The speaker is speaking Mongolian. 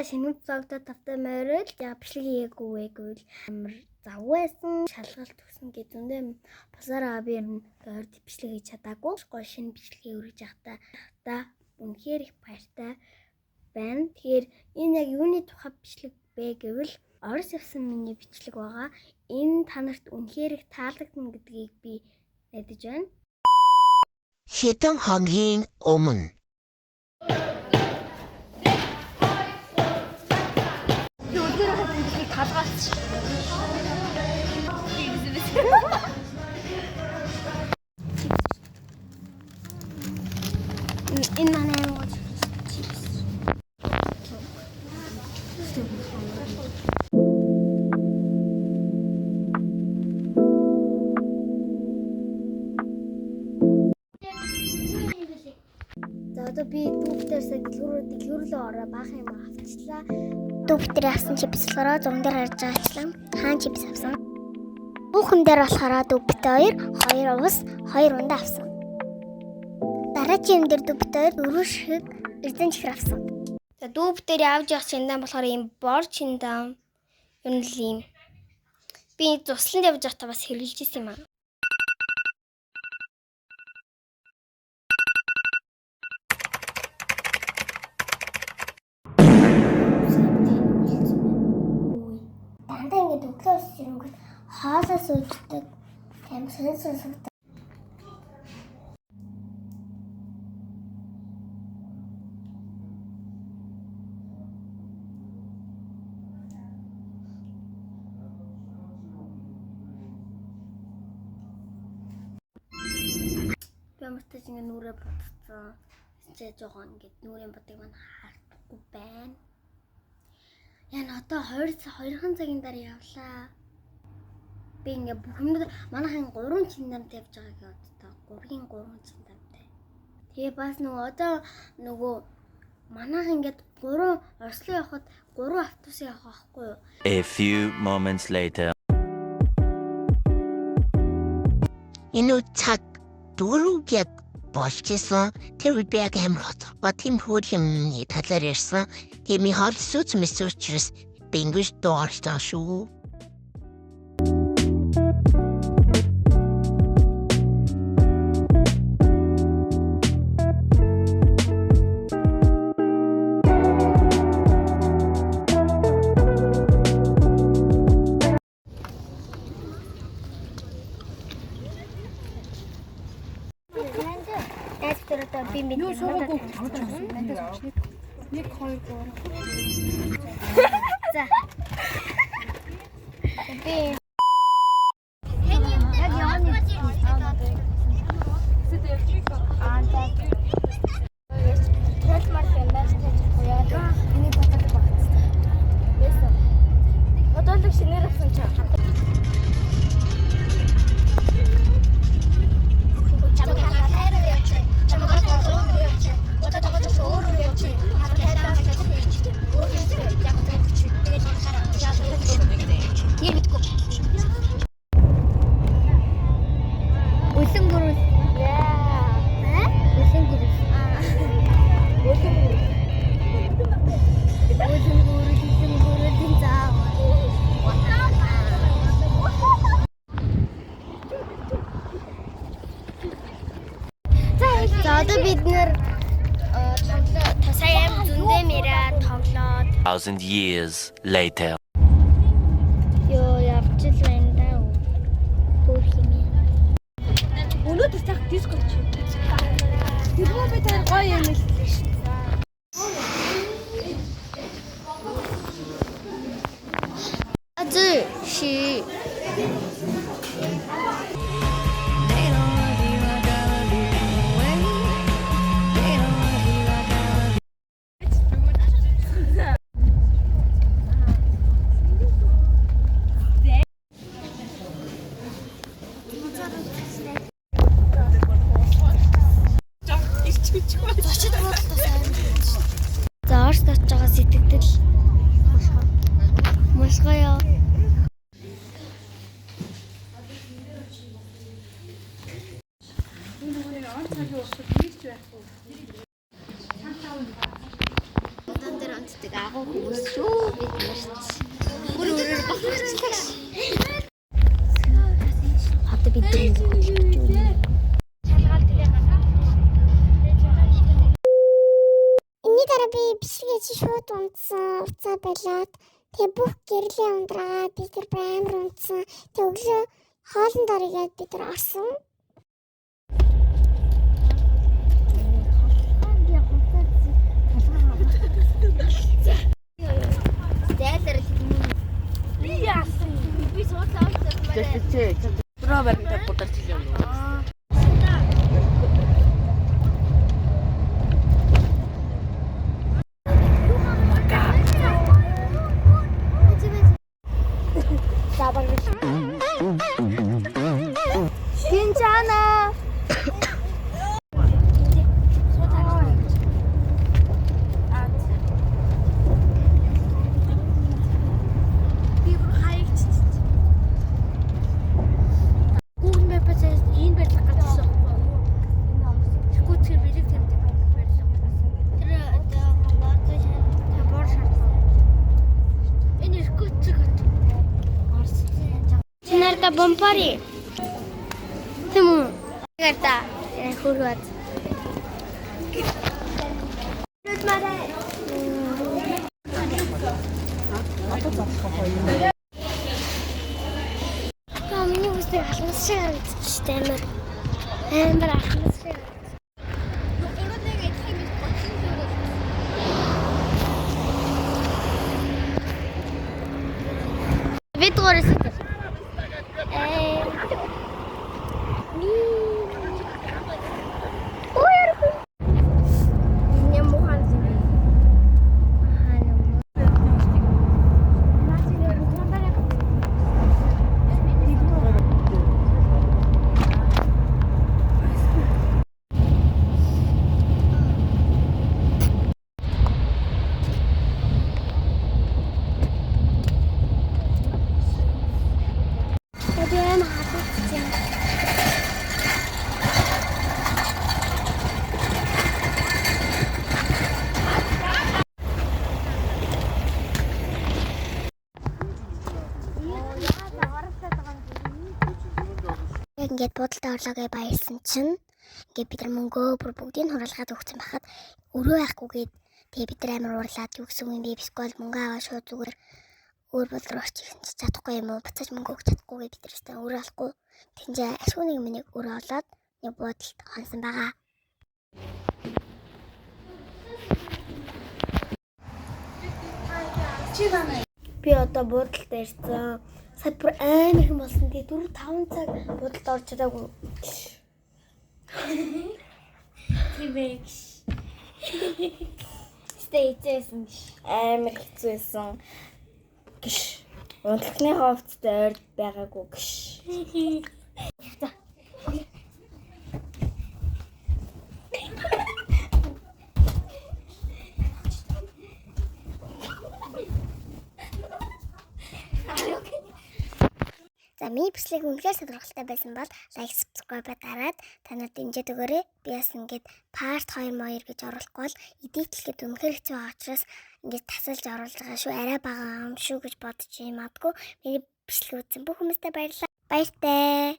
Шинэ vlog-той тавтай морил. Я бичлэг хийгээгүй вэ гэвэл амар завгүй байсан. Шалгалт өгсөн гэж зөндөө юм. Бусаараа би ер нь ойрд бичлэг хийж чадаагүй. Гоо шинэ бичлэгээ өргөж явахдаа та үнэхээр их баяртай байна. Тэгэхээр энэ яг юуны тухай бичлэг бэ гэвэл Орос явсан миний бичлэг байгаа. Энэ та нарт үнэхээр их таалагдана гэдгийг би найдаж байна. Хэдэн хоногийн өмнө. Би өдөр хатан бичлэг талгаалч. Энэ манай аймаг чипс. За одоо би дүүхтэрсээ дэлгүүрлөө ороо баахан юм авчлаа. Дүүбтэр авсан чипс болохоор зурган дээр харж байгаачлан хаан чипс авсан. Түүхэн дээр болохоор дүүбт хоёр, хоёр ус, хоёр ундаа авсан. Дараагийн юм дээр дүүбт хоёр дөрвөн шиг эрдэн чихэр авсан. За дүүбтэр авч явах шиндан болохоор ийм бор шиндан ер нь л ийм. Би цусланд явж байхдаа бас хэрглэж исэн юм аа. Дандаа ингэж өглөө ус ирэнгүүт хоолоо сууждаг. Аим сонь сонсогддог. Би ямар ч тач ингэ нүрээ будцсан. Чи жоохон ингэ нүрийн будыг маань хардахгүй байна. Яна одоо 2 2хан цагийн дараа явлаа. Би ингэ бүх юм манайхан 3 чиндамтай явж байгааг боддоо. 3-ын 3 чиндамтай. Тэгээ бас нөгөө одоо нөгөө манайхан ингээд 3 Орслоо явхад 3 автобус явах байхгүй юу? A few moments later. Энэ цаг 4 яг болж исэн. Тэр үед би яг амар хоцоргоо тийм хөл юмны талаар ярьсан. Тийм хоол сүүц мэс учраас би ингэж дуурсан шүү. Найз дээр одоо би мэдээ. Юу суугаагүй авч явсан. Дандаа сууч. 1 2 3. За. Би Яг явна. Аа за. Толмар юм байж тааж буяа. Миний бодолог багцсан. Бэсэн. Бодолог шинээр авсан чи. Нэр мэдгүй. Үлэн гөрөл. Яа. Үлэн гөрөл. Үлэн Үлэн гөрөл, үлэн гөрөлийн заа. За одоо бид нэр тоглоо сая аим зөндөө мэрэ тоглоод Thousand years later. ёо явж л байна да. Хөөх юм яа. Өнөөдөр цаах диско чи. Тэргүй би тань гоё юм хэлсэн шүү. Азы ши. За Оросд очиж байгаа сэтгэгдэл мулгая. Энэ зүгээр он цагийн урсгал нийлж байхгүй. Удаан дээр унтдаг. Агуу хүмүүс шүү бид нарт. Бүр өөрөөр бахарчлаа ш. Одоо бид нар ингэ хөдөлгөж байна. Энэний дараа би бичлэг хийж шууд унтсан, уцаа болоод тэгээ бүх гэрлээ ундраад бид нар бүр амар унтсан. Тэгээ өглөө хоолнд орё гээд бид нар орсон. Зайлаар Би яасан? Би суудлаа авсан. Дөрөв баримтаа бударч юм уу? За баг. Гинжана. Би бүр хаягдчих. Google Map-аас энэ барилга гарч ирсэн байхгүй юу? Тэгэхгүй тэр бэлэг тавьдаг барилга. Тэр одоо бор бор шаардсан. Энэ Иркутск хот. Орос. Чинарда бомпари. Тийм үү? Гарда. Хөрвөд. Аа миний үсэг алмас шиг харагдчих амар. Амар алмас шиг. Бид гураас. Э. Ми. Ой ярих. Нэм мухан зэ. Би амар халуун юм. Яг ингээд буудалтай орлоо гэж баярлсан чинь ингээд бид нар мөнгөө бүр бүгдийг хураалгаад өгсөн байхад өрөө байхгүйгээд тэгээ бид нар амар уурлаад юу гэсэн юм бэ бисквал мөнгө аваа шууд зүгээр өөр бод руу очих юм чи чадахгүй юм уу, буцааж мөнгө өгч чадахгүй гэж бид нар өстой өрөө олохгүй. Тэнцээ ашгүй нэг миний өрөө олоод нэг буудалд хонсон байгаа. Би одоо буудалд ирсэн. Сая бүр амар их болсон. Тэгээ 4 5 цаг буудалд орж чадаагүй. Тийм ээ. Стей хэцээсэн. Амар хэцүү байсан. Гш. Унтлагны хувцастай ойр байгаагүй гш. За миний бичлэг үнэхээр сонирхолтой байсан бол like, subscribe дараад та нар дэмжиж өгөөрэй. Би бас ингээд part 2 2 гэж оруулахгүй бол edit-лэхэд үнэхээр хэцүү байгаа учраас ингээд тасалж оруулж байгаа шүү. Арай бага юм шүү гэж бодож юм адгүй. Миний бичлэг үзсэн бүх хүмүүстээ баярлалаа. Баяртай.